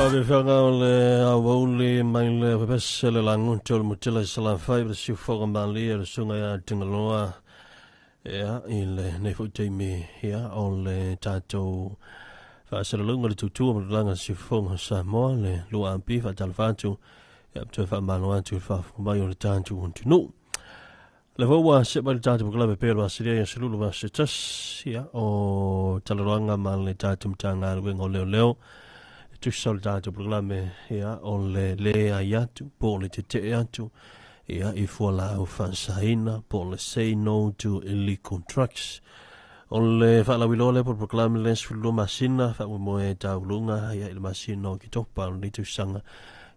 Faafefaga o le aoauli mai le pepese le laguta o le Mutila i Salafai le siufoga malie le susuga ia Tingaloa ia i lenei foi taimi ia o le tatou faasalalauga le tutua ma le tulaga siufoga o Samoa le lua ampi faatalofa atu ia toe faamalo atu i le faafofoga mai o le tatou atunuu. Le foi ua se mai le tatou polokalame pea o le vasilia ia selulu ma se tasi ia o talanoaga ma le tatou Matagaluega o Leoleo e tusa o le tatou polokalame ia o le leai atu po o le tetee atu ia i fualaau faasaina po o le say no to illegal drugs. O le faalauiloa lea po o le polokalame lea 12 masina faamoemoe tauluga ia i le masina o Oketopa o lenei tausaga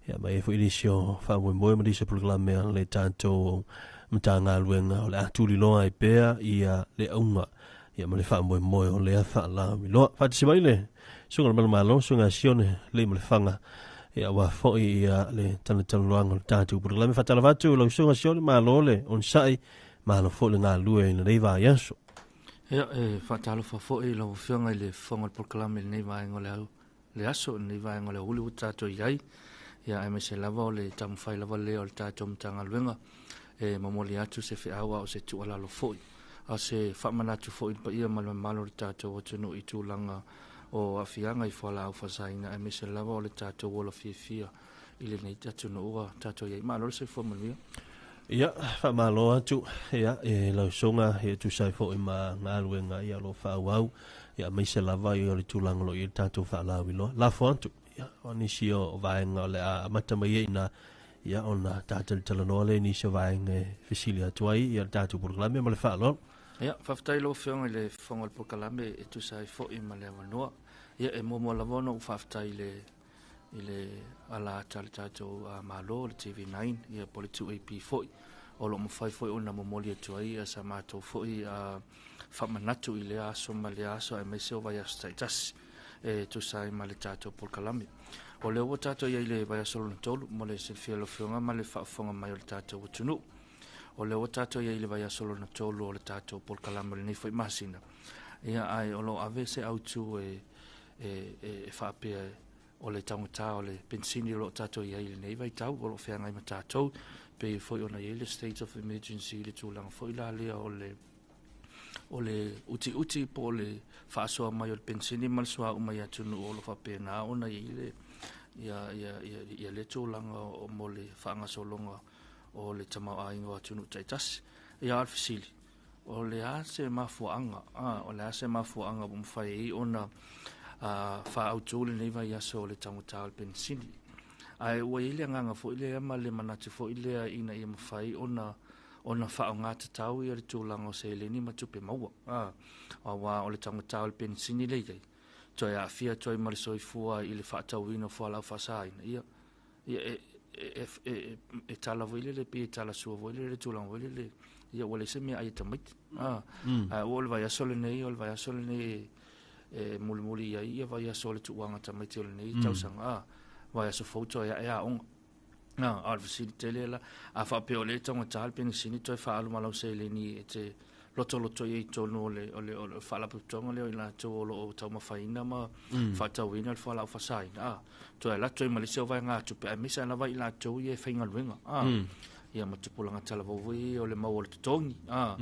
ia ma e foi nisi o faamoemoe ma nisi o polokalame a le tatou Matagaluega o le a tuliloa ai pea ia le auga ia ma le faamoemoe o lea faalauiloa. Faatasi mai le susuga i le Malo, susuga Sione le ma le Faga ia aua foi ia le talatalanoaga o le tatou polokalame. Faatalofa atu lau susuga Sione, malo le onosai, malo foi le galue i lenei vaiaso. Ia, e faatalofa foi i lau Afioga i le Fofoga o le Polokalame i lenei vaega o le au le aso, i lenei vaega o le aoauli ua tatou i ai. Ia, aemaise lava o le taumafai lava lea o le tatou Matagaluega e momoli atu se feau a o se tuualalo foi, a o se faamanatu foi i le paia ma le mamalu o le tatou atunuu i tulaga o aafiaga i fualaau faasaina, aemaise lava o le tatou ola fiafia i lenei atunuu ua tatou i ai. Malo le soifua manuia. Ia, faamalo atu ia, e lau susuga ia tusa ai foi ma galuega ia o lo o faaauau ia aemaise lava ia o le tulaga o lo o i ai le tatou faalauiloa. Lafo atu ia, o nisi o vaega o le a amata mai ai i ina ia ona ta talanoa lea i nisi o vaega e fesili atu ai ia le tatou polokalame ma le faaaloalo. Ia, faafetai lau Afioga i le Fofoga o le Polokalame e tusa ai foi ma le avanoa. Ia, e muamua lava ona ou faafetai i le i le ala ata a le tatou Malo, le TV9, ia po o le 2AP foi, o lo o mafai foi ona momoli atu ai sa matou foi faamanatu i lea aso ma lea aso aemaise o vaiaso taitasi e tusa ai ma le tatou polokalame. O lea ua tatou i ai i le vaiaso lona tolu mo le silafia e lau Afioga ma le faafofoga mai o le tatou atunuu. O lea ua tatou i ai i le vaiaso lona tolu o le tatou polokalame o lenei foi masina, ia ae o lo o ave se autu e e faapea o le taugata o le penisini o lo o tatou i ai i lenei vaitau o lo o feagai ma tatou, pei foi ona i ai le state of emergency i le tulaga foi la lea o le o le utiuti po o le faasoa mai o le penisini ma le suauu mai atunuu o lo o faapena ona i ai le ia, ia, ia, ia lea tulaga o, mo le faagasologa o le tamaoaiga o atunuu taitasi. Ia, a o le fesili, O le a se mafuaaga, a, o le a se mafuaaga ua mafai ai ona faaautu lenei vaiaso o le taugata o le penisini? Ae ua i ai le agaga foi lea ma le manatu foi lea ina ia mafai ona ona faaaoga tatau ia le tulaga o seleni ma tupe maua, a, aua o le taugata o le penisini lea e i ai, toe aafia atu ai ma le soifua i le faatauina o fualaau faasaina, ia, ia e, e, e, e tala foi lele pei e tala sua foi lele tulaga foi lele ia ua leai se mea ai e tamaiti a a ua o le vaiaso lenei o le vaiaso lenei e mulimuli i ai ia vaiaso o le tuuaga tamaiti o lenei tausaga a vaiaso fou toe ae aoga a a o le fesili tele la a faapea o lea e taugata le penisini toe faaalu ma lau seleni e te lotoloto i ai i totonu o le o le o le faalapotopotoga lea o i latou o lo o taumafaina ma faatauina le fualaau faasaina, a toe alu atu ai ma le isi au vaegatupe, aemaise lava i latou ia e faigaluega, a ia ma tupulaga talavou foi ia o le maua o le totogi, a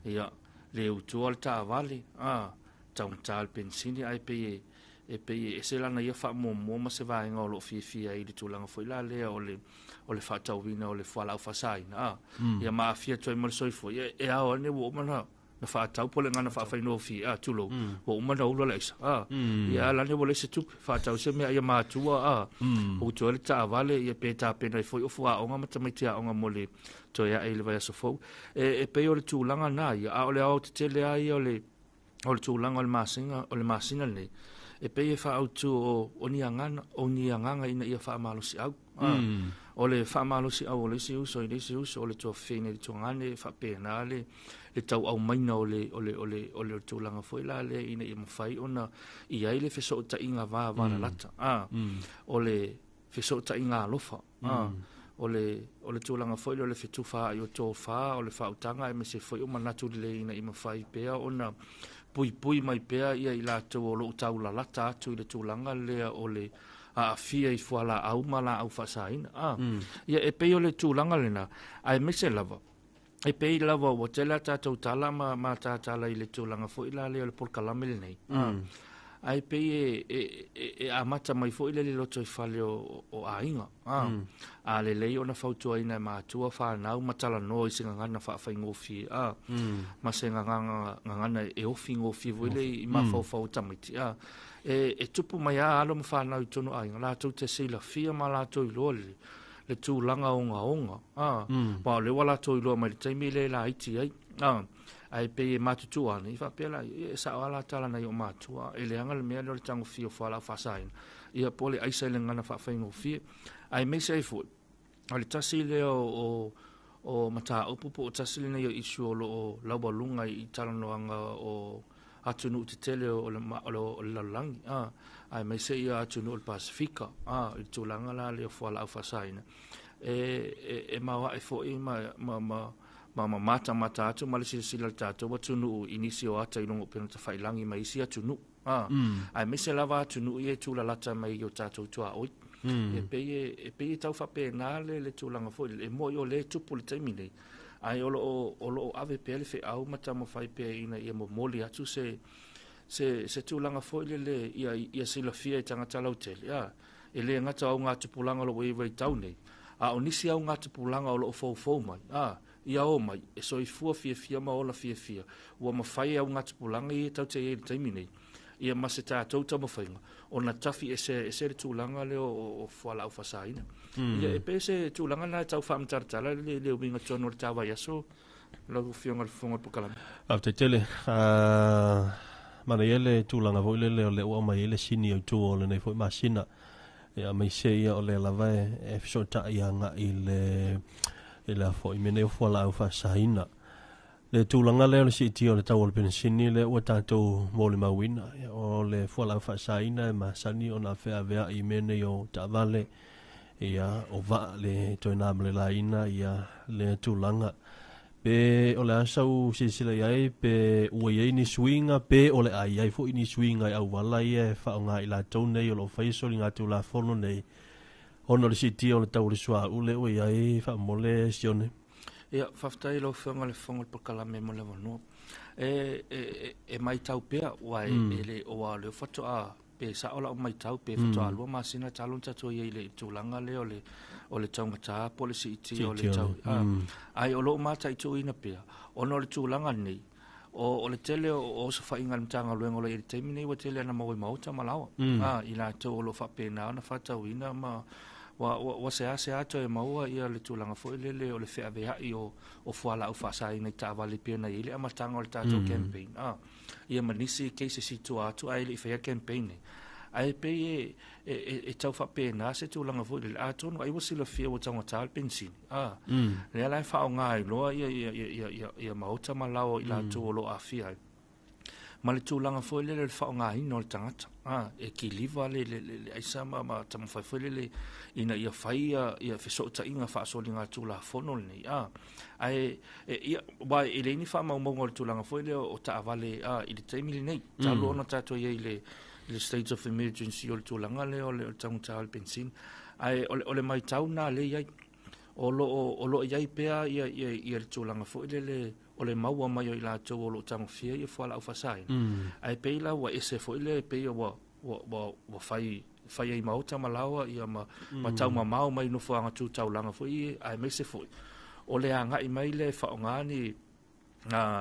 ia le utua le taavale, a taugata le penisini, ae pei e pei e ese lana ia faamuamua ma se vaega o lo o fiafia ai i le tulaga foi la lea o le faatauina o le fualaau faasaina, a ia ma aafia atu ai ma le soifua. Ia e ao ane ua uma na faatau po o le gagana faafaigofie, a tulou, ua uma na ula le aisa, a ia ala ane ua leai se tupe faatau se mea ia matua, a utu ai le taavale, ia pe tapena ai foi o fuaoga ma tamaiti aoga mo le toe ae i le vaiaso fou. E pei o le tulaga na ia, a o le aoaotetele lava ia o le tulaga o le masina lenei, e pei e faaautu o ni agaga ina ia faamalosiau. O le faamalosiau o le isi uso i le isi uso, o le tuafafine i le tuagane, e faapena le tauaumaina o le tulaga foi la lea ina ia mafai ona i ai le fesootaiga vavalalata, o le fesootaiga alofa, o le tulaga foi lea o le fetufaai o tofa, o le faautaga aemaise foi o manatu lelei ina ia mafai pea ona puipui mai pea ia i latou o lo o taulalata atu i le tulaga lea o le aafia i fualaau ma laau faasaina. Ia e pei o le tulaga lena, aemaise lava e pei lava ua tele a tatou tala ma tatala i le tulaga foi la lea o le polokalame lenei. Ae pei e amata mai foi le loto i fale o aiga. A lelei ona fautuaina e matua whanau ma talanoa i se gagana faafaigofie, ma se gagana e ofigofie foi le i mafaufau o tamaiti. E tupu mai a alo ma whanau i tonu aiga, latou te silafia ma latou iloa le tulaga ogaoga. Ma o lea ua latou iloa mai le taimi le laiti ai. Ai pei e matutua ane, i faapea la, e sao ala tala nai o matua, e leaga le mea lea o le tagofia o fualaau faasaina, ia po o le aisa i le gagana faafaigofie. Aemaise ai foi, o le tasi lea o mataupu po o tasi lenei o issue o lo o laualuga i talanoaga o atunuu tetele o le lalolagi, aemaise ia atunuu o le Pasifika, i le tulaga la lea o fualaau faasaina. E maoae foi ma matamata atu ma le silasila le tatou atunuu i nisi o ata i luga o upega tafailagi ma isi atunuu. Aemaise lava atunuu ia e tulalata mai i o tatou tuaoi. E pei e tau faapena le tulaga foi e moi o le tupu le taimi nei, ae o lo o ave pea le feau ma taumafai pea ina ia momoli atu se tulaga foi lele ia silafia e tagata lautele. E le gata o augatupulaga o lo o i vaitau nei, a o nisi augatupulaga o lo o foufou mai, ia o mai, e soifua fiafia ma ola fiafia, ua mafai e augatupulaga ia tau te i ai i le taimi nei, ia ma se tatou taumafaiga, ona tafi ese le tulaga lea o fualaau faasaina. Ia e pei se tulaga na e tau faamatalatala le uiga tonu o le tavaiaso lau Afioga i le Fofoga o le Polokalame. Faafetai tele. Mana ia le tulaga foi lele o le ua aumai ai le sini autu o lenei foi masina. Ia aemaise ia o le lava e fesootai agai i le foi mea nei o fualaau faasaina. Le tulaga lea o le siitia o le tau o le penisini lea ua tatou molimauina, o le fualaau faasaina e masani ona feaveai i mea nei o taavale, ia o vaa le toe na ma le laina ia le tulaga. Pe o le a sau silasila i ai, pe ua i ai ni suiga, pe o le a i ai foi ni suiga i auala ia e faaaoga i latou nei o lo o faia soligatulafono nei, ona o le siitia o le tau o le suauu lea ua i ai faamomole Sione. Ia, faafetai lau Afioga i le Fofoga o le Polokalame mo le avanoa. E matau pea, ua e le o a leo faatoa pe sao lau matau, pe faatoa lua masina talu ona tatou i ai i le tulaga lea o le taugata po o le siitia o le tau. Ai o loo mataituina pea, ona o le tulaga lenei, o le tele o osofaiga a le Matagaluega o lo o i ai i le taimi nei, ua tele ana maua i maota ma laoa. I latou o lo o faapena ona faatauina ma ua seasea atu e maua ia le tulaga foi lele o le feaveai o fualaau faasaina i taavale pei ona i ai le amataga o le tatou campaign. Ia ma nisi cases i tua atu ae le i faia campaign nei. Ae pei e tau faapena se tulaga foi lele, atonu ai ua silafia ua taugata le penisini. Lea la e faaaoga ai loa ia maota ma laoa i latou o lo o aafia ai. ma le tulaga foi lele o le faaaogaina o le tagata a e kiliva le le le, le aisa ma ma taumafai foi lele ina ia fai ia, ia fesootaiga faasoligatulafono lenei a ae e, ia aua e leai ni faamaumauga o le tulaga foi lea o taavale a i le taimi lenei talu ona tatou i ai i le i le state of emergency o le tulaga lea o le, o le taugata o le penisini ae o le, o le maitau lena lea i ai o lo o, o lo o i ai pea ia, ia, ia le tulaga foi lele o le maua mai o i latou o lo o tagofia ia fualaau faasaina. Ae pei la ua ese foi lea, pei ua, ua, ua, ua fai, fai ai maota ma laoa ia ma, ma taumamao mai nofoaga tu taulaga foi ia, aemaise foi o le agai mai lea e faaaoga ni,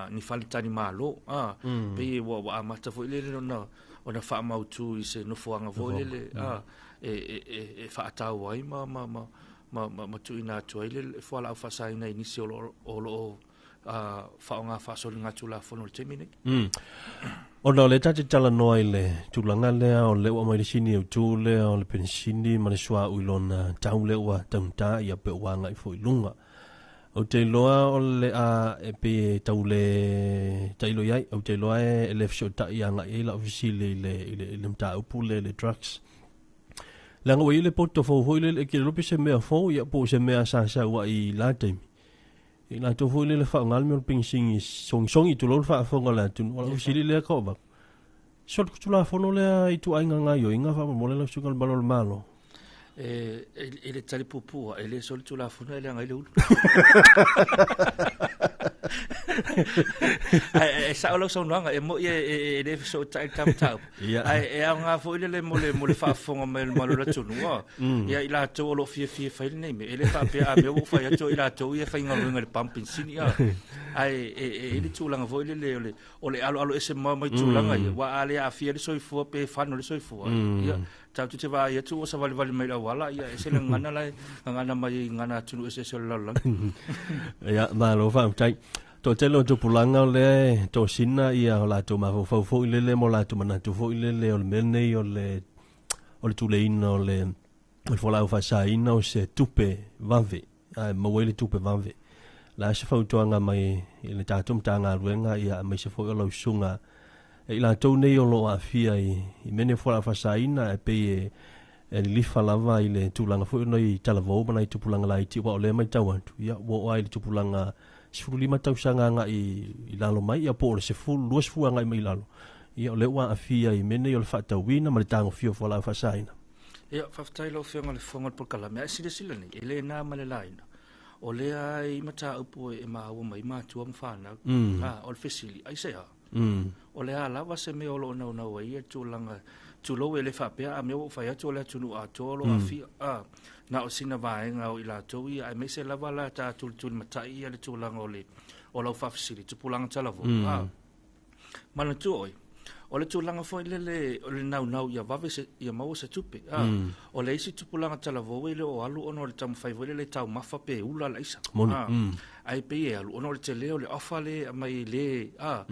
ni faletalimalo, a, pei ua, ua amata foi lele ona, ona faamautu i se nofoaga foi lele, a, e, e, e, e faatau ai ma, ma, ma, ma, ma, ma tuuina atu ai le fualaau faasaina i nisi o lo o, lo o faaaoga faasoligatulafono i le taimi nei. Ona o lea tatou te talanoa i le tulaga lea o lea ua aumai le sini autu lea o le penisini ma le suauu i lona tau lea ua taugata ia pe ua agai foi i luga. Ou te iloa o le a e pei e tau le tailo i ai, ou te iloa e le fesootai agai i ai lau fesili i le, i le, i le mataupu lea i le drugs. Leaga ua i ai le poto fou foi lele, e ke iloa pe se mea fou ia po o se mea sa sau ai i la taimi. I latou foi lele faaaoga le mea o le penisini sogisogi tulou le faafofoga a le atunuu. O lau fesili lea Kovak, so le Tulafono lea i ituaiga gaoioiga faamolemole lau Susuga i le Malo o le Malo? E, e, e le tali puupuu e le so le Tulafono e leaga ai le ulu. Ae e sao lau saunoaga, e moi e, e, e le fesootai le ta mataupu. Ae e aoga foi lele mo le, mo le faafofoga mai o le mamalu o le atunuu. Ia i latou o lo o fiafia e fai lenei mea. E le faapea a mea ua ou fai atu o i latou ia e faigaluega i le pamu penisini. Ae e, e i ai le tulaga foi lele o le, o le aloalo ese mamao mai tulaga ia. Aua a le aafia le soifua pe fano le soifua. Ia, tatou te vaai atu ua savalivali mai i le auala, ia ese le gagana la e gagana mai ai i gagana atunuu eseese o le lalolagi. Ia, malo faafetai. Toatele o tupulaga o lea e tosina ia o latou mafaufau foi lele ma o latou manatu foi lele o le mea lenei o le o le tuleina o le o le fualaau faasaina o se tupe vave ae maua ai le tupe vave. O le a se fautuaga mai i le tatou Matagaluega ia aemaise foi o lau susuga i latou nei o lo o aafia i, i mea nei o fualaau faasaina ae pei e, e lilifa lava i le tulaga foi o nai talavou ma nai tupulaga laiti aua o lea e matau atu ia ua oo lava i le tupulaga 15 tausaga agai i lalo mai ia po o le 10 20 agai mai i lalo ia o lea ua aafia i mea nei o le faatauina ma le tagofia o fualaau faasaina. Ia, faafetai lau Afioga i le Fofoga o le Polokalame. Ae silasila nei, e le na ma le laina, o lea e i mataupu e maua mai matua ma fanau. A, o le fesili, aisea? O le a lava se mea o lo o naunau ai ia tulaga, tulou e le faapea a mea ua ou fai atu o le atunuu atoa o lo o aafia. A, na o sina vaega o i latou ia, aemaise lava la ta tulitulimatai ia le tulaga o le o lau faafesili, tupulaga talavou. A, manatua oe, o le tulaga foi lele o le naunau ia vave se, ia maua se tupe. A, O le isi tupulaga talavou e le o alu ona o le taumafai foi lele e taumafa pe ula le aisa. Moni. A, Ae pei e alu ona o le tele o le offer le aumai e le, a,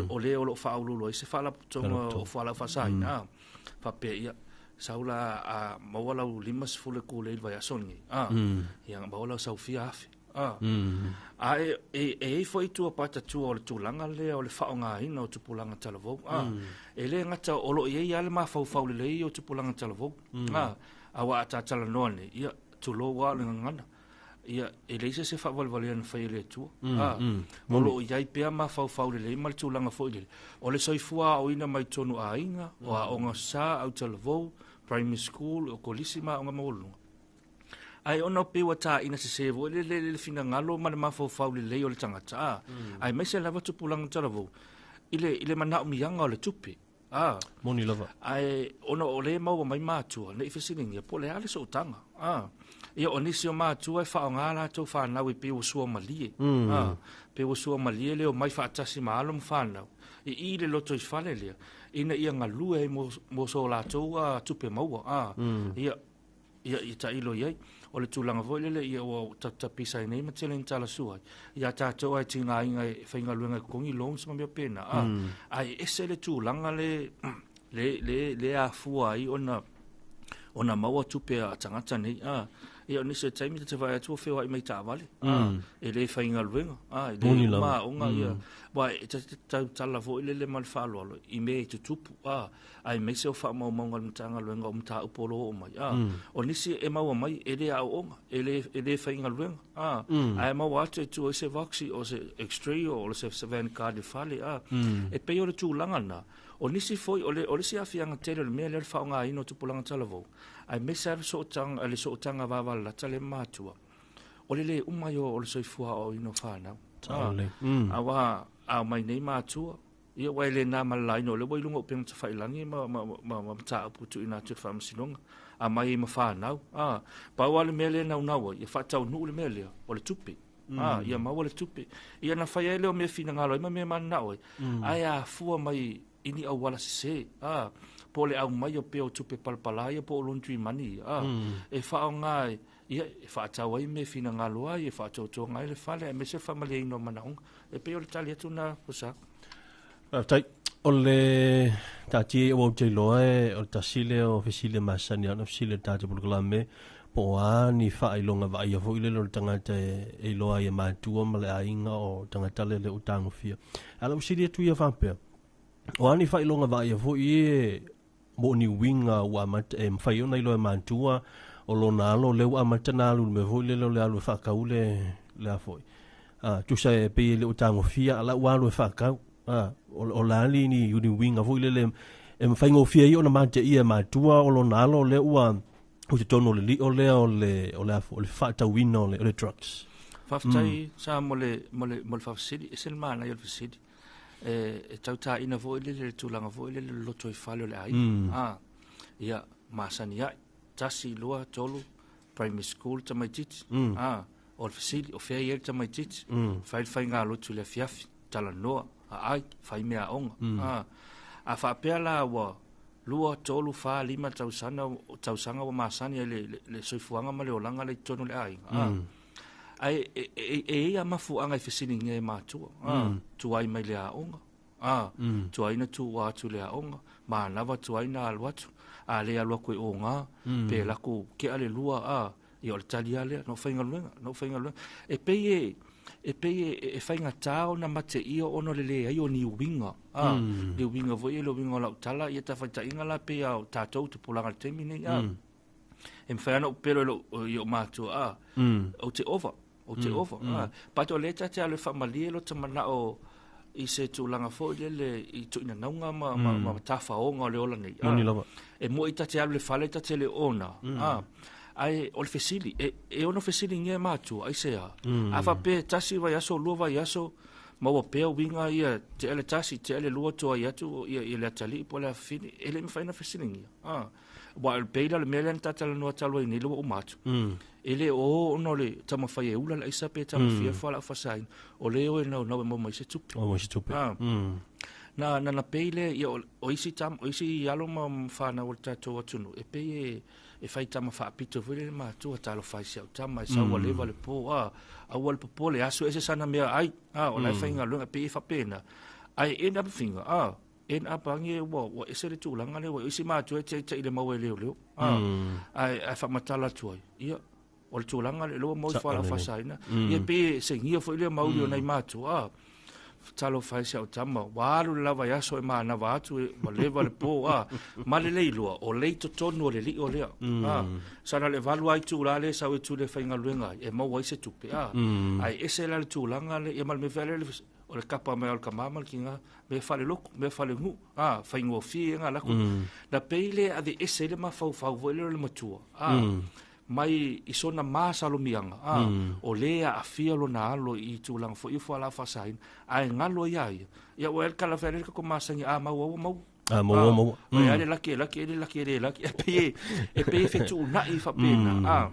o le o lo o faauluulu ai se faalapotopotoga o fualaau faasaina. A, faapea ia, sau la a maua lau 50 e kule i le vaiaso lenei. A, ia maua lau sau fia afe. A, a e, e, e i ai foi tua patatua o le tulaga lea o le faaaogaina o tupulaga talavou. A, e le gata o lo o i ai lava le mafaufau lelei o tupulaga talavou. A, aua a ta talanoa nei, ia, tulou lava o le gagana. Ia, e leai se isi e faavalevalea na fai e le Atua. A, o lo o i ai pea mafaufau lelei ma le tulaga foi lele, o le soifua aoina mai totonu o aiga, o aoga sa, autalavou, primary school, o kolisi ma aoga maualuluga. Ae ona pei ua taina sese foi lele le finagalo ma le mafaufau lelei o le tagata, a, aemaise lava tupulaga talavou, i le, i le manaomiaga o le tupe. A. Moni lava. Ae ona o lea e maua mai matua, ne i fesiligia po o le a le sootaga. A. Ia, o nisi o matua e faaaoga a latou fanau e pei ua suamalie. A. Pei ua suamalie le omai faatasi ma alo ma fanau i i le lotoifale lea, ina ia galue ai mo, mo so latou tupe maua. A. Ia, ia, ia tailo i ai. O le tulaga foi lele ia ua tapitapisa ai nei ma tele ni talasua ai. Ia tatou ai tigaina e faigaluega e totogi loans ma mea pena. A, ae ese le tulaga le, le, le, le afua ai ona, ona maua tupe a tagata nei. A, Ia o nisi o taimi ta te vaai atu ua feoai mai taavale, e le faigaluega, e le uma aoga, ia. Aua e ta te tautala foi lele ma le faaaloalo i mea e tutupu, aemaise o faamaumauga a le Matagaluega o mataupu o lo o oo mai. O nisi e maua mai e le aooga, e le faigaluega, ae maua atu e tuu ai se Voxy o se X-ray o se van card i le fale. E pei o le tulaga lena. O nisi foi, o le isi aafiaga tele o le mea lea o le faaaogaina o tupulaga talavou, aemaise lava le sootaga vavalalata lea ma matua, o le le uma ai o le soifua aoaoina o fanau. Aua a omai nei matua, ia ua e le na ma le laina o lea ua i luga o upega tafailagi ma mataupu tuuina atu i le Faamasinoga, aumai ai ma fanau. Pau lava le mea lea e naunau ai, ia faataunuu le mea lea, o le tupe. Ia maua le tupe. Ia na fai ai lea o mea finagalo ai ma mea mananao ai, ae afua mai i ni auala sese, po o le aumai o pea o tupe palapala ia po o laundry money ia, e faaaoga ia, e faatau ai mea finagalo ai, e faatautoga ai le fale, aemaise le faamalieina o manaoga. E pei o le tali atu lena, Fosa. Faafetai. O le taatia ia ua ou te iloa e o le tasi lea o fesili e masani ai ona fesili i le tatou polokalame po o a ni faailoga vaaia foi lele o le tagata e iloa ai e matua ma le aiga o tagata lele ua tagofia. A o lau fesili atu ia faapea, o a ni faailoga vaaia foi e mo o ni uiga ua amata e mafai ai ona iloa e matua o lona alo lea ua amata ona alu i le mea foi lele o le alu e faatau le le a foi. Tusa e pei e le o tagofia a la ua alu e faatau. O le a ni ni uiga foi lele e faigofie ai ona mateia e matua o lona alo lea ua i totonu o le lio lea o le o le a foi o le faatauina o le drugs. Faafetai sa mo le mo le mo le faafesili, e ese le manaia o le fesili. E tautāina foi lele le tulaga foi lele le loto i fale o le aiga. Ia, masani ai, 1, 2, 3, primary school tamaitiiti. O le fesili, o fea i ai le tamaitiiti, fai le faigalotu i le afiafi, talanoa, aai, fai mea aoga. A faapea la ua 2, 3, 4, 5 tausaga, tausaga ua masani ai le soifuaga ma le olaga lea i totonu o le aiga. Ae e i ai mafuaaga e fesiligia e matua, tuai mai le aoga, tuai na tuua atu le aoga, manava tuai na alu atu, a le alu atu e oga, pe lako kea le lua, ia o le tali lava lea, na ou faigaluega, na ou faigaluega. E pei e faigata ona mateia ona o le leai o ni uiga, le uiga foi le uiga o lau tala, ia tafaitaiga la pei a o tatou tupulaga i le taimi nei, e mafai ona ou pelo i o matua, ou te ova, ou te ova. But o lea ta te alu e faamalie lo ta manao i se tulaga foi lele i tuuinanauga ma tafaoga o le ola nei. Moni lava. E moi ta te alu le fale ta te le ona. Ae o le fesili, e ono fesiligia e matua, aisea. A faapea 1 vaiaso, 2 vaiaso, maua pea uiga ia te ele 1, te ele 2 tuai atu ia le atalii po o le afafine, e le mafai ona fesiligia. Ua o le pei la o le mea lea na talanoa talu ai nei le ua uma atu. E le o ona o le taumafai e ula le aisa pe taumafia fualaau faasaina, o le o e naunau e maua mai se tupe. O mai se tupe. Na pei le ia o isi tam, o isi alo ma whanau o le tatou atunuu, e pei e fai tama faapito foi le matua talofa i si au tama, e sau ua leva le po, aua le popole, aso ese sana mea ai, o la e faigaluega, pei e faapena. Ae end up finga, end up angi ua ese le tulaga lea, ua isi matua e taitai i le maua e leoleo, ae faamatala atu ai, ia, o le tulaga le loa mau fualaau faasaina, ia pei e segia foi lea mauli o nai matua, talofa e si au tama, ua alu le lava i aso e manava atu, ua leva le po, ma le le iloa, o lei totonu o le lio lea, sana le 8 ai tula le sau e tu le faigaluega ai, e maua ai se tupe, ae ese la le tulaga le, ia ma le mea fea le, o le kapa mai o le kamama le kinga, mea fale loko, mea fale ngu, faigofie nga lako. Na pei le ave ese le mafaufau foi le o le matua, mai i sona masalomiaga, o le aafia lona alo i tulaga foi o fualaau faasaina, ae galo ai ia ia. Ia ua ele kala fea le ko masangi a maua ua maua. Maua maua. O le laki laki ele laki ele laki e pei e fetuunai faapena,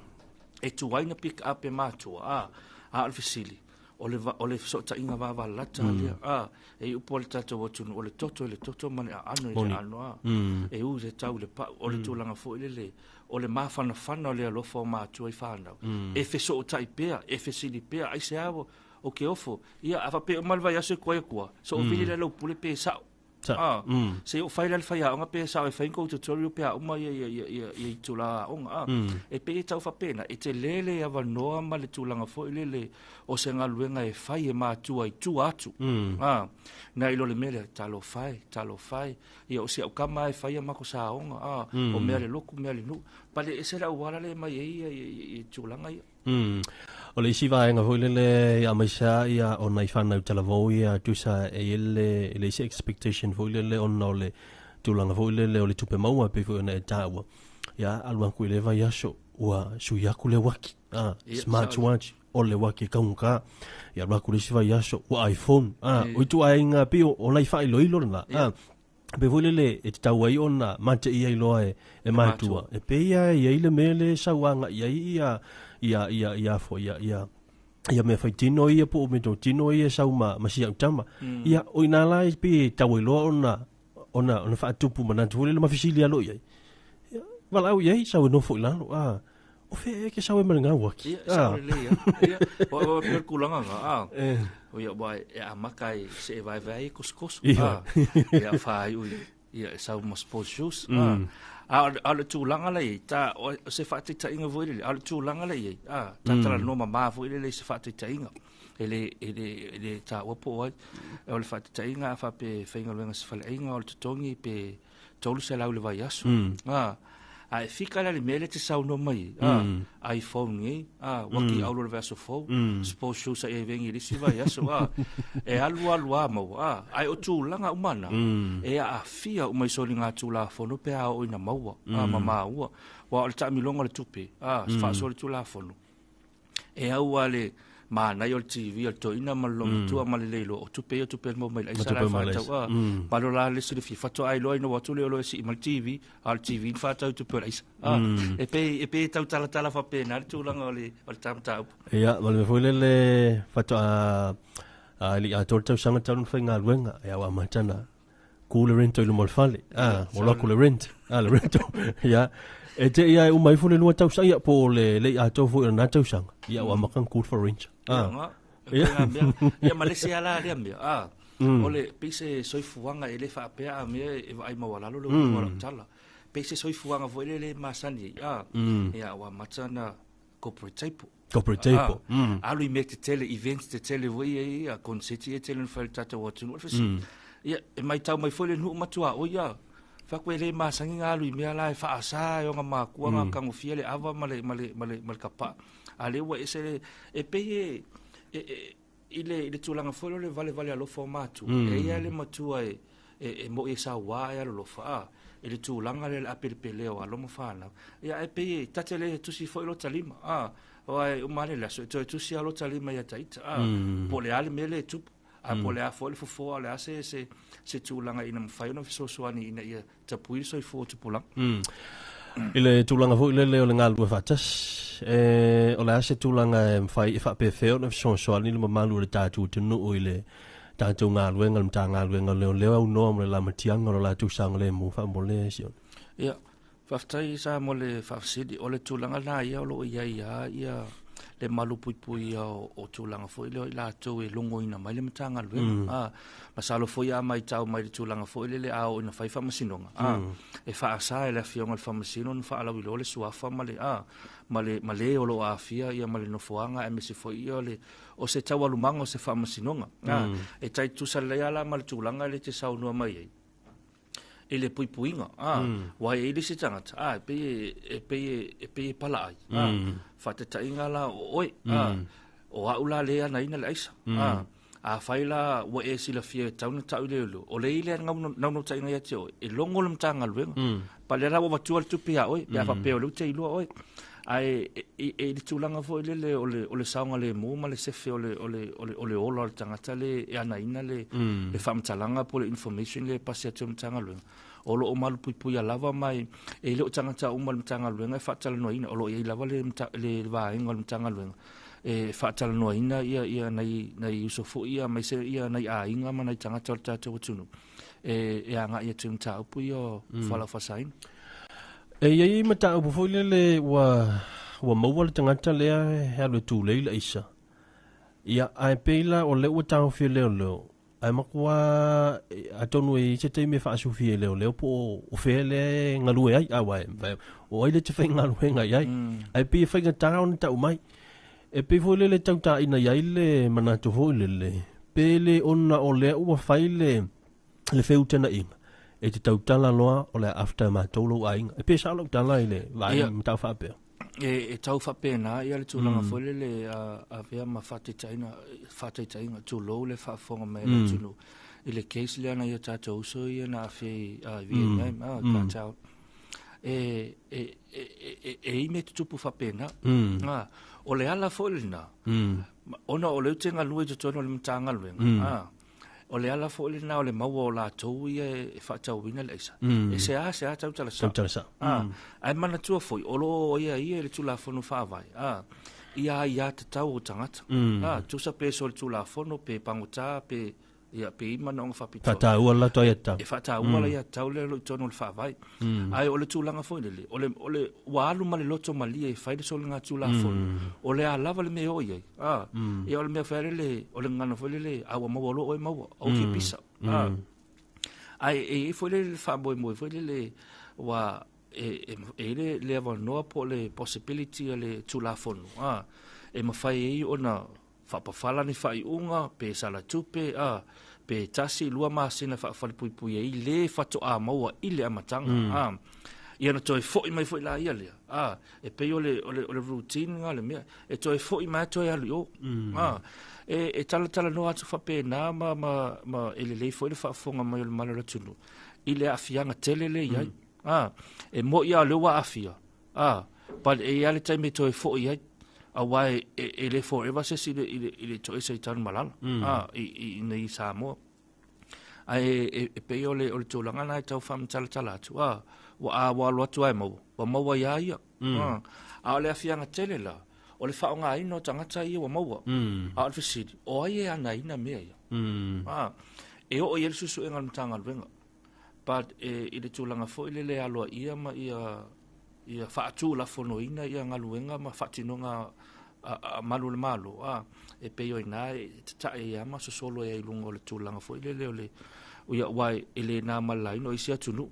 e tuai na pick up e matua, a o le fesili, o le fesootaiga vavalalata lea, e upu o le tatou atunuu, o le toto i le toto ma le aano i le aano, e u i le tau i le pau, o le tulaga foi lele, o le mafanafana o le alofa o matua i whanau. E fesootai pea, e fesili pea, ai se awa o ke ofo. Ia, a faapea uma le vaiaso e koe kua, so o vili le lau pule pe sao. Se i ou fai la le faiaoga pe sao e fai ni kou tutorial pe a uma ia ia ia ia ia itula aoga a. E pei e tau faapena, e tele le avanoa ma le tulaga foi lele o se galuega e fai e matua i tua atu. Nai lo le mea lea, talofa e, talofa e, ia o si au kama e fai a matou saoga, a, o mea a le lotu, mea a le nuu. Pale ese le auala lea e aumai ai ia ia tulaga ia. O le isi vaega foi lele ia aemaise lava ia o nai fanau talavou ia tusa e i ai le e leai se expectation foi lele ona o le tulaga foi lele o le tupe maua e pei foi ona e taua. Ia alu atu i le vaiaso ua sui atu le uaki, a, smartwatch o le uaki e taugata. Ia alu atu i le isi vaiaso ua iPhone, a, o ituaiga pei o nai faailoilo lena, a. Pei foi lele e tatau ai ona mateia ai loa e matua. E pei lava e i ai le mea lea e sau agai ai ia ia ia ia foi ia ia ia mea faitino ia po o meatotino ia e sau ma ma si au tama. Ia o i ina la e pei e tatau ai loa ona ona ona faatupu manatu foi lele ma fesili alo i ai. Ia, valaau i ai sau e nofo i lalo, a o fea ea e ke sau ai ma le gauaki. Ia, sao lelei lava. Ia, o o pei o le tulaga lena, a. O ia aua e amata ai se e vaevae ai e kosokoso, a. Ia faaiu i, ia e sau ma sports shoes, a. A o le tulaga la e i ai, ta, o se faataitaiga foi lele, a o le tulaga la e i ai, a, ta talanoa mama foi lele i se faataitaiga. E le, e le, e le taua po o ai. O le faataitaiga a faapea e faigaluega i se faleaiga o le totogi pe 300 i le vaiaso. A, a e fika la i le mea lea e te saunoa mai ai, a, iPhone nei, a, uaki auro i le vaiaso fou, sports shoes sa i ai vengi i le isi vaiaso, a, e alu alu lava maua, a, ae o tulaga uma na, e aafia uma i soligatulafono pe a oo ina maua, a, ma maua. Aua o le taamiloga o le tupe, a, faasolitulafono, E au lava le manaia o le TV a le toeaina ma le loomatua ma le le iloa o tupe ia o tupe e maua mai le aisa la e faatau a. Malo la le silafia faatoa iloa ina ua atu le olo e sii mai le TV a o le TV na faatau i tupe o le aisa. E pei e pei e tau talatala faapena le tulaga o le o le ta mataupu. Ia, ma le mea foi lele faatoa a le i atoa le tausaga talu ona faigaluega, ia ua amata ona ku le rent i luma o le fale. Ah, ua alu atu le rent. Ah, le rent. Ia, e te ia e uma ifo le lua tausaga, ia, po o le le i atoa foi o lena tausaga. Ia, ua amata ona ku le furniture. Ah. Ia, mea, ia ma le isi lava lea mea. Ah, o le pei se soifuaga e le faapea a mea e vaai maualalo le uiga o lau tala. Pei se soifuaga foi lele e masani ai. Ah, ia, ua amata ona corporate table. Corporate table. Ah, alu i mea tetele, events tetele foi ia ia, konseti ia tele ona fai i le tatou atunuu. O le fesili, ia, e maitau mai foi le nuu ma tuaoi ia. Fai atu e le masani ona alu i mea la e faasa e ona makua ona tagofia le ava ma le, ma le, ma le, ma le kapaa. A lea ua ese le, e pei e, e, e i le, i le tulaga foi lea o le valevale alofa o matua, e i ai le matua e, e, e moi e saua e alolofa, a, i le tulaga lea o le apelepelea o alo ma fanau. Ia, ae pei e, ta te le tusi foi lota lima, a, aua e uma lava le aso, e toe tusi lava lota lima ia ta ita, a, po o le a le mea lea e tupu, a po o le a foi le fofo, a o le a se, se, se tulaga ina mafai ona fesoasoani ina ia tapui le soifua o tupulaga. I le tulaga foi lele o le galulue faatasi, e, o le a se tulaga e mafai e faapefea ona fesoasoani le mamalu o le tatou atunuu i le tatou galuega, le Matagaluega o Leoleo aunoa ma le lamatiaga o lo latou saogalemu faamolemole Sione. Ia, faafetai sa mo le faafesili. O le tulaga lena ia o lo o i ai lava ia le malupuipuia o tulaga foi lea o i latou e logoina mai le Matagaluega. A, masalo foi a maitau mai le tulaga foi lele a oo ina fai faamasinoga, a, e faasa e le Afioga i le Faamasino ona faalauiloa le suafa ma le, a, ma le, ma le o lo o aafia ia ma le nofoaga aemaise foi ia o le, o se taualumaga o se faamasinoga. A, e tai tutusa lelei lava la ma le tulaga lea e te saunoa mai ai i le puipuiga, a, aua e i ai le isi tagata, a, e pei e, e pei e, e pei e palaai, a, faataitaiga la o oe, a, o au la lea e anaina le aisa, a, afai la ua e silafia e tatau ona tau i leoleo, o le i lea naunautaiga ia te oe, e logo le Matagaluega, pa lea la ua avatua le tupe ia oe, pe a faapea o lea ua te iloa oe. Ae e i le tulaga foi lele o le, o le saogalemu ma le sefe o le, o le, o le, o le ola o le tagata le e anaina le, le faamatalaga po o le information lea e pasi atu e le Matagaluega, o lo o malupuipuia lava ma e le o tagata uma o le Matagaluega e faatalanoaina, o lo o i ai lava le, le vaega o le Matagaluega e faatalanoaina ia, ia nai, nai uso foi ia, aemaise ia nai aiga ma nai tagata o le tatou atunuu e, e agai atu i mataupu ia o fualaau faasaina. E i ai mataupu foi lele ua, ua maua le tagata lea e alu e tulei le aisa. Ia, ae pei la o lea ua taofia leoleo, Ae matua atonu e se taimi e faasufia i leoleo po o fea lea e galue ai, aua o ai le te faigaluega i ai. Ae pei e faigata ona tau mai. E pei foi lele tautaina i ai le manatu foi lele, pe le ona o lea ua fai le feutanaiga, e te tautala loa o le after matou lou aiga. E pei sao lau tala i le vaega ma tau faapea. E tau faapena ia le tulaga foi lele avea ma faataitaiga tulou le faafofoga mai le atunuu i le case lea na ia tatou uso ia na aafia i Vietnam, cartel. E i mea tutupu faapena. O le ala foi lena, ona o le te galue i totonu o le Matagaluega, o le ala foi lena o le maua o latou ia e faatauina le aisa. E se a tautala sao. Ae manatua foi, o loo ia ia le Tulafono Faavae. Ia ia tatau o tagata. Tusa pe so le Tulafono, pe pagota, pe ia pe ima na onga faapitoa. Faataua la toia tau. E faataua la ia tau le lo i tonu o le faavae. Ae o le tulaga foi lele, o le ua alu ma le loto malie e fai le soliga Tulafono. O le a lava le mea o i ai. Ia o le mea foi lele, o le ngana foi lele, a ua maua loa oe maua, au ke pisa. Ae e i foi lele faamoemoe foi lele, ua e le le avanoa po o le possibility o le Tulafono. E mafai ai ona faapafala ni faaiuga, pe salatupe, pe 1-2 masina faafalepuipui ai le fatoa maua i le amataga. Ia na toe foi mai foi la ia lea. E pei o le routine nga le mea. E toe foi mai toe alu i o. E talatala noa atu faapena ma e lelei foi le faafofoga mai o le malo o le atunuu i le aafiaga tele le i ai. E moi a o le ua aafia. But e ia le taimi e toe foi ai. Aua e le forever se si i le toese i Tanumalala. I nei Samoa. Ae e pei o le tulaga na e tau faamatalatala atu. Ua ua alu atu ai maua. Ua maua ia ia. A o le afiaga tele la, o le faaaogaina o tagata ia ua maua. A o le fesili, o ai e anaina mea ia. E oo i ai le suesuega o le Matagaluega. But i le tulaga foi lele aloaia ma ia faatulafonoina ia galuega ma faatinoga a malu o le Malo. E pei o ina e tatae ia ma sosolo ai i luga o le tulaga foi lele o le ia ua e le na malaina o isi atunuu.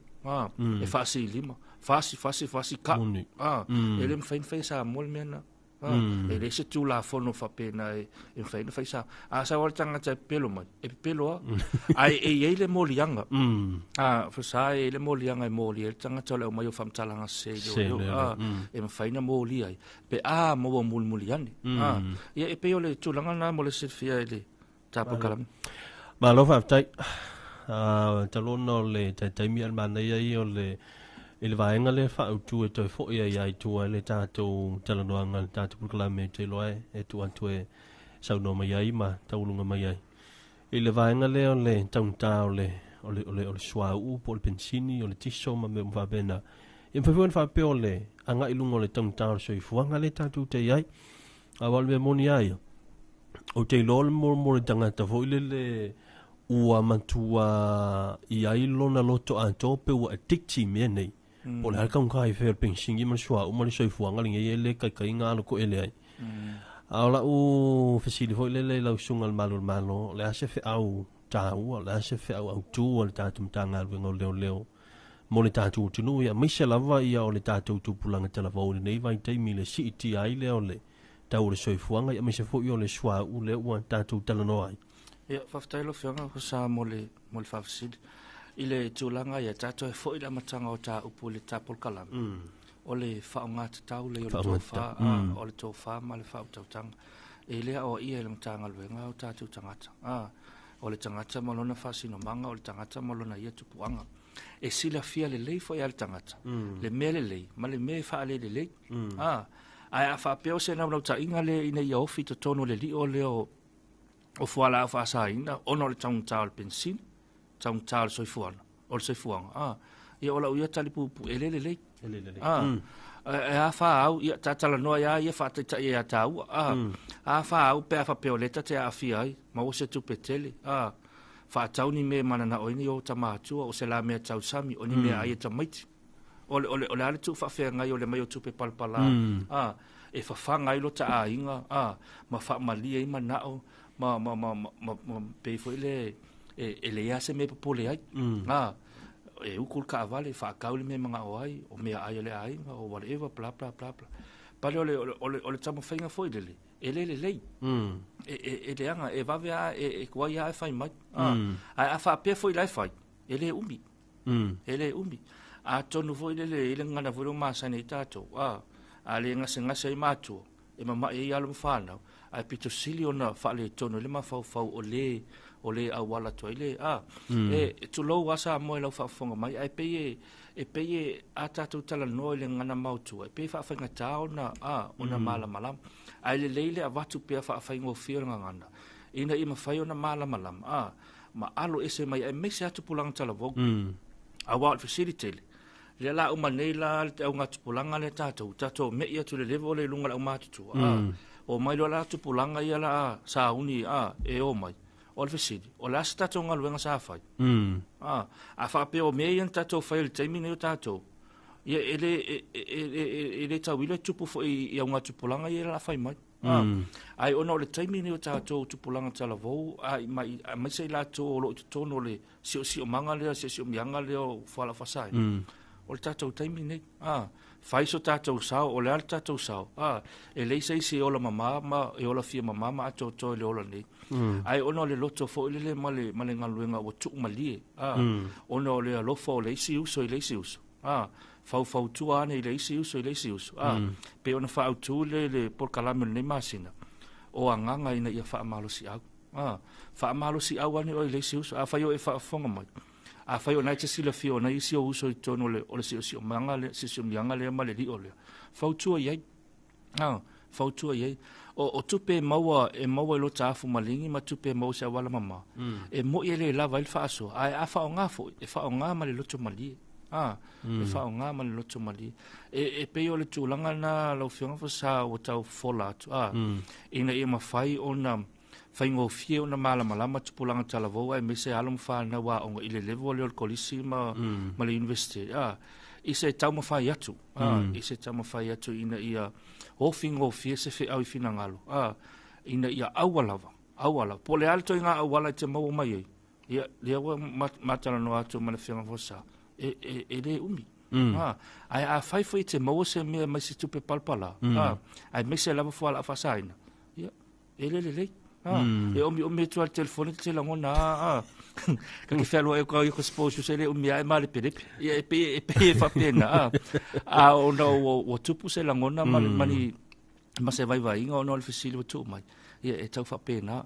E faasilima, fasi fasi fasi ka. E le mafai ona fai Samoa le mea na. E le se Tulafono faapena e mafai ona fai sa. A sau le tagata e pepelo mai, e pepelo a. Ae e i ai le moliaga. Fasa e le moliaga e moli ai le tagata o le aumai o faamatalaga sese i leoleo. E mafai ona molia ai. Pe a maua mulimuli ane. Ia e pei o le tulaga na mo le silafia i le tapolokalamu. Malo faafetai. Talona o le taitaimi a le manaia ia o le i le vaega lea faautu e toe foi ai ai tua le tatou talanoaga le tatou polokalame te iloa e tuu atu e saunoa mai ai ma tauluga mai ai. I le vaega lea o le taugata o le suauu po o le pensini o le tiso ma mea uma faapena. Ia mafai foi ona faapea o le agai i luga o le taugata o le soifuaga lea tatou te i ai. Aua o le mea moni a ia, o te iloa le mo le tagata foi lele ua matua i ai lona loto atoa pe ua addict i mea nei. Po o le a le taugata i fea o le pensini ma le suauu ma le soifuaga lenei e le kaikaiga alo ko ele ai. A o lau fesili foi lele i lau susuga i le malu o le Malo, o le a se feau taua, o le a se feau autu a le tatou Matagaluega o Leoleo mo le tatou atunuu, ia aemaise lava ia o le tatou tupulaga talavou i lenei vaitaimi i le siitia ai lea o le tau o le soifuaga, ia aemaise foi o le suauu lea ua tatou talanoa ai. Ia, faafetai lau Afioga sa mo le faafesili. I le tulaga ia tatou e foi le amataga o tāupu i le tapolokalame. O le faaaogatatau lea o le tofa, o le tofa ma le faautautaga. E le aoaia i le Matagaluega o tatou tagata. O le tagata ma lona faasinomaga, o le tagata ma lona ia tupuaga. E silafia lelei foi a le tagata, le mea lelei ma le mea e faalelelei. Ae a faapea o se naulautaiga le ina ia ofi totonu o le lio lea o fualaau faasaina, ona o le taugata o le pensini, taugata o le soifuaga, o le soifuaga. Ia o lau ia talipupu, e le lelei. E a whaau, ia tatalanoa ia ia whaataitai ia tāua. A whaau pe a whapeo leta te aafia ai, ma o se tupe tele. Whaatau ni me manana o ini o tamatua, o se la mea tausami, o ni mea ai e tamaiti. O le ale tu whaawhea ngai o le mai o tupe palapala. E whawhanga ai lo ta ainga, ma whaamalia i manao, ma pe foi le E leai lava se mea e popole ai. E uku le taavale, faatau le mea e manao ai, o meaai a le aiga, o whatever, bla bla bla bla. Pale o le taumafaiga foi lele, e le lelei. E leaga, e vave lava, e tuai lava e fai mai. Ae a faapea foi la e fai, e le umi. E le umi. Atonu foi lele, i le gagana foi lea ua masani ai tatou, a le gasegase ai matua, e mama'i ai alo ma fanau, ae pito sili ona faaletonu ai le mafaufau o le auala atu ai le, e tulou lava Samoa i lau faafofoga mai, ae pei e a tatou talanoa i le gagana maotua, e pei e faafaigata ona, ona malamalama. Ae lelei le avatu pea faafaigofie o le gagana, ina ia mafai ona malamalama, ma alo ese mai, aemaise lava tupulaga talavou. Aua o le fesili tele, lea la uma nei la le augatupulaga lea tatou me'i atu le level le i luga o le aumatutua. O mai loa la tupulaga ia la sauni e o mai. O le fesili, o le a se tatou galuega sa fai? A faapea o mea ia na tatou fai i le taimi nei o tatou, ia e le tauilo e tupu foi i augatupulaga ia la fai mai. Ai ona o le taimi nei o tatou tupulaga talavou, aemaise i latou o lo o i totonu o le siosiomaga lea, siosiomiaga lea o fualaau faasaina. O le tatou taimi nei, fai so tatou sao, o le a le tatou sao, e leai se isi e ola mamā ma e ola fia mamā ma atoatoa i le ola nei. Ai ona o le loto foi lele ma le galuega ua tuumalie, ona o le alofa o le isi uso i le isi uso, faufautua ane i le isi uso i le isi uso, pe ona faaautu le polokalame o lenei masina, o agaga ina ia faamalosiau, faamalosiau ane oe i le isi uso, afai o e faafofoga mai, afai o nai te silafia o nai isi o uso i totonu o le siosiomiaga lea ma le lio lea, fautua i ai, fautua i ai. O tupe e maua i lo tafu maligi ma tupe e maua se auala mamā, e moi e le lava ai le faasoa, ae a faaaoga foi, e faaaoga ma le loto malie. E faaaoga ma le loto malie. E pei o le tulaga na lau Afioga Fasa ua tau fofola atu, ina ia mafai ona faigofie ona malamalama tupulaga talavou aemaise alo ma fanau aoga i le level lea o le kolisi ma le university. I se taumafai atu, i se taumafai atu ina ia ofigofie se feau i finagalo, ina ia aua lava, aua lava. Po o le a le toiga auala e te maua mai ai, ia, lea ua matalanoa atu ma le Afioga Fasa, e le umi. Ae a fai foi te maua se mea mai se tupe palapala, aemaise lava fualaau faasaina, ia, e le lelei. E omi omi atu le telefoni te lagona, ka ke fealoai o ka sport shoes e le umi ae ma le pelepe. Ia, e pei e faapena, a ona ua tupu se lagona ma ma se vaivaiga ona o le fesili ua tuu mai. Ia, e tau faapena,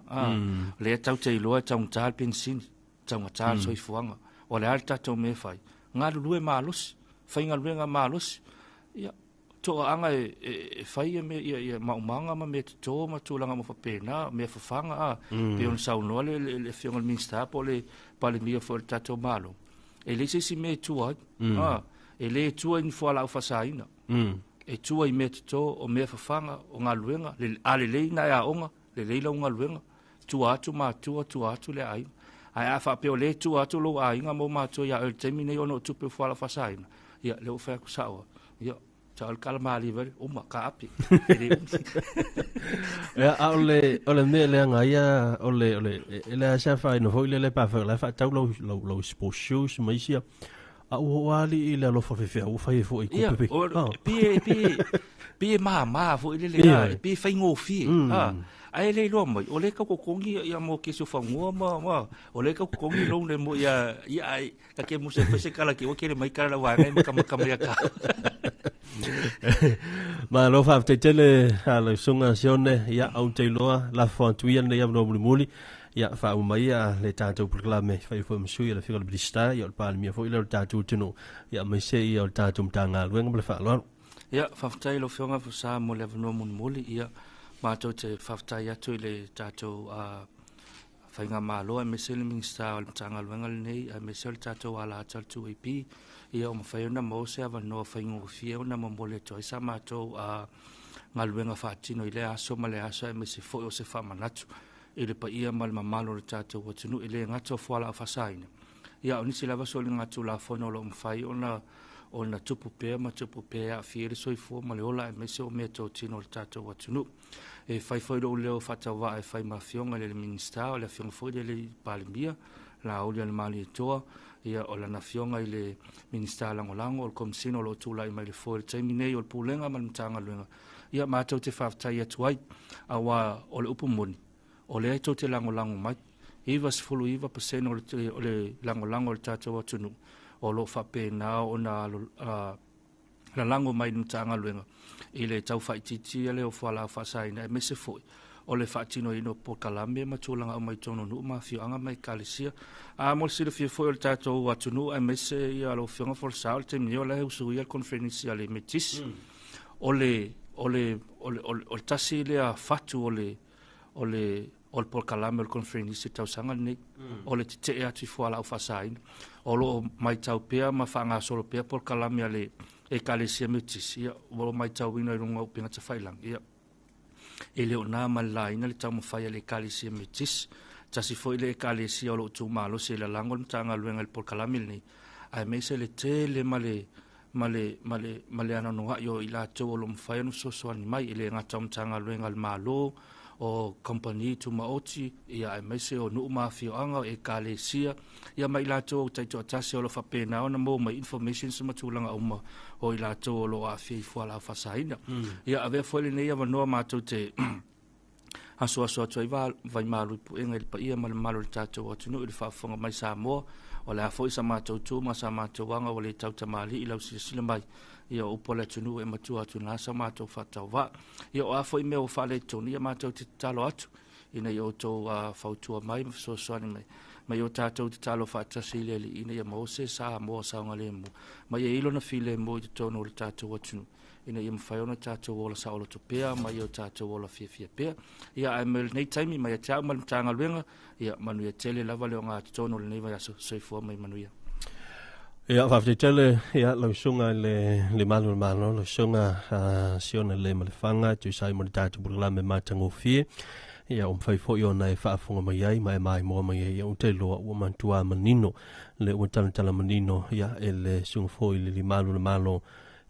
lea tau te iloa e taugata le penisini, taugata le soifuaga. O le a le tatou mea e fai, galulue malosi, faigaluega malosi. Ia, toaaga e fai ia maumaga ma mea toto ma tulaga ma faapena, mea fafaga, pe ona saunoa le Afioga i le Minisita po o le Palemia foi o le tatou Malo. E leai se isi mea e tua ai, e le tua i ni fualaau faasaina. E tua i mea toto, o mea fafaga, o galuega, a lelei na e aoga, lelei lau galuega, tua atu matua, tua atu le aiga. Ae a faapea o le tua atu lou aiga ma matua ia oe i le taimi nei ona o tupe o fualaau faasaina, ia, lea ua fai atu sao, ia, ta o le kalamali vale, uma, ka api. Ia, a o le mea leaga ia, o le, e le asa whai no hoi lele pa whai la wha tau lau sports shoes ma isia. A ua ali i le alofa fefea, ua whai e fo i kupe. Ia, pe ma ma fo i lele, pe whaingofie. Ae le iloa mai, o le kaukokongi ia mo ke so whangua ma, o le kaukokongi lo le mo ia, ia ai, ka ke musa whese kala ki, o ke le mai kala la wanga i maka maka mai ka. Ma lo wha te tele a le sunga sione, ia au te iloa, la whantuia nei avanoa mulimuli, ia wha umai a le tātou polokalame, whai fo masui a le whika le Minista, ia o le Palemia foi le o le tātou tino, ia mai se ia o le tātou matagaluega ma le faaaloalo. Ia, faafetai lau Afioga Fasa mo le avanoa mulimuli, ia, mātou te faafetai atu i le tātou faigamalo, aemaise le Minista o le Matagaluega lenei, aemaise o le tātou ala atu o le 2AP, ia o mafai ona maua se avanoa faigofie ona momoli atu ai sa mātou galuega faatino i le aso ma le aso, aemaise foi o se faamanatu i le paia ma le mamalu o le tātou atunuu i le gata o fualaau faasaina. Ia, o nisi lava soligatulafono o lo o mafai ona tupu pea ma tupu pea aafia le soifua ma le ola aemaise o mea totino o le tātou atunuu. E fai foi lou leo faatauvaa e fai ma afioga i le Minista, o le afioga foi le Palemia, Lauli a le Malietoa, ia o lana afioga i le Minisita Lagolago o le Komesina o lo o tulai mai le foe i le taimi nei o le Pulega ma le Matagaluega, ia matou te faafetai atu ai, aua o le upu moni, o lea e tou te lagolago mai. 99% o le lagolago o le tatou atunuu o lo o faapena ona lalago mai i le Matagaluega i le tau faaitiitia lea o fualaau faasaina, aemaise foi o le faatinoina o polokalame ma tulaga uma i totonu o nuu ma afioaga ma ekalesia. A mo le silafia foi o le tatou atunuu, aemaise ia lau Afioga Folasa, o le taimi nei o la e usuia le conference a le Metisi. O le o le o le o le tasi lea fatu o le o le o le polokalame o le conference i le tausaga lenei, o le tetee atu i fualaau faasaina. O lo o matau pea ma faagasolo pea polokalame a le Ekalesia Metisi, ia, ua o matauina i luga o upega tafailagi, ia, e le o na ma le laina le taumafai a le Ekalesia Metisi. Tasi foi le Ekalesia o lo o tumalosi e lalago le Matagaluega i le polokalame lenei, aemaise le tele ma le ma le, ma le, ma le anoanoai o i latou o lo o mafai ona fesoasoani mai, e le gata o Matagaluega a le Malo, o kamupani tumaoti, ia aemaise o nuu ma afioaga, o ekalesia, ia ma i latou taitoatasi o lo o faapena ona maua mai informations ma tulaga uma o i latou o lo o aafia i fualaau faasaina. Ia avea foi lenei avanoa matou te asuasu atu ai vaimalu i puega i le paia ma le mamalu o le tatou atunuu i le faafofoga mai Samoa. O le a foi sa matou tu ma sa matou aga ua le tautamalii i lau silasila mai, ia o upu a le atunuu e matua atu na sa matou faatauvaa. Ia o a foi mea ua faaletonu, ia matou te tatalo atu ina ia outou fautua mai ma fesoasoani mai, ma ia o tatou tatalo faatasi i le Alii ina ia maua se Samoa saogalemu, ma ia i lona filemu i totonu o le tatou atunuu, ina ia mafai ona tatou ola saoloto pea ma ia o tatou ola fiafia pea. Ia ae mai lenei taimi mai ia te au ma le Matagaluega, ia manuia tele lava le ogatotonu o lenei vaiaso. Soifua mai manuia. Ia, faafetai tele, ia, lau susuga i le Malu o le Malo, lau susuga Siona Leimalefaga, e tusa ai mo le tatou polokalame matagofie. Ia, ua mafai foi ona e faafofoga mai ai ma e maimoa mai ai. Ia, ou te iloa ua matua manino le ua talatala manino, ia, e le susuga foi i le Malu o le Malo,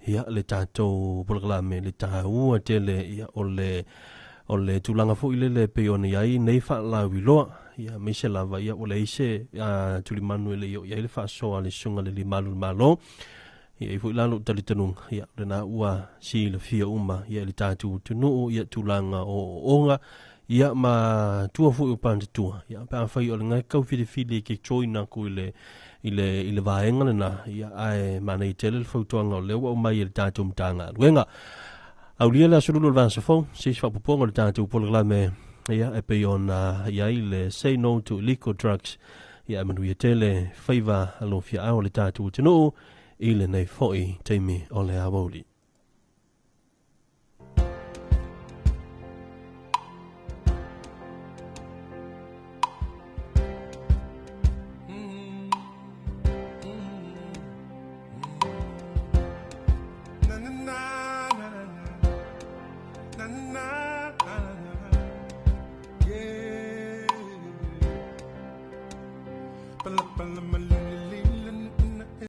ia, le tatou polokalame, le taua tele, ia, o le o le tulaga foi lele e pei ona i ai nei faalauiloa, ia, aemaise lava, ia, ua leai se tulimanu e le i oo i ai le faasoa a le susuga i le Malu o le Malo. Ia, i foi la lou talitonuga, ia, lena ua silafia uma, ia, i le tatou atunuu, ia, tulaga o ooooga, ia, ma tua foi o pantatua, ia, pe afai o le ngai kau filifili e ke join aku i le i le i le vaega lena, ia, ae manaia tele le fautuaga o lea ua aumai e le tatou Matagaluega. Aulia le aso lulu o le vaiaso fou, se isi faaopoopoga o le tatou polokalame, ia, e pei ona i ai le Say No to Illegal Drugs, ia, e manuia tele faiva alofiaao o le tatou atunuu i lenei foi taimi o le aoauli. Pala pala.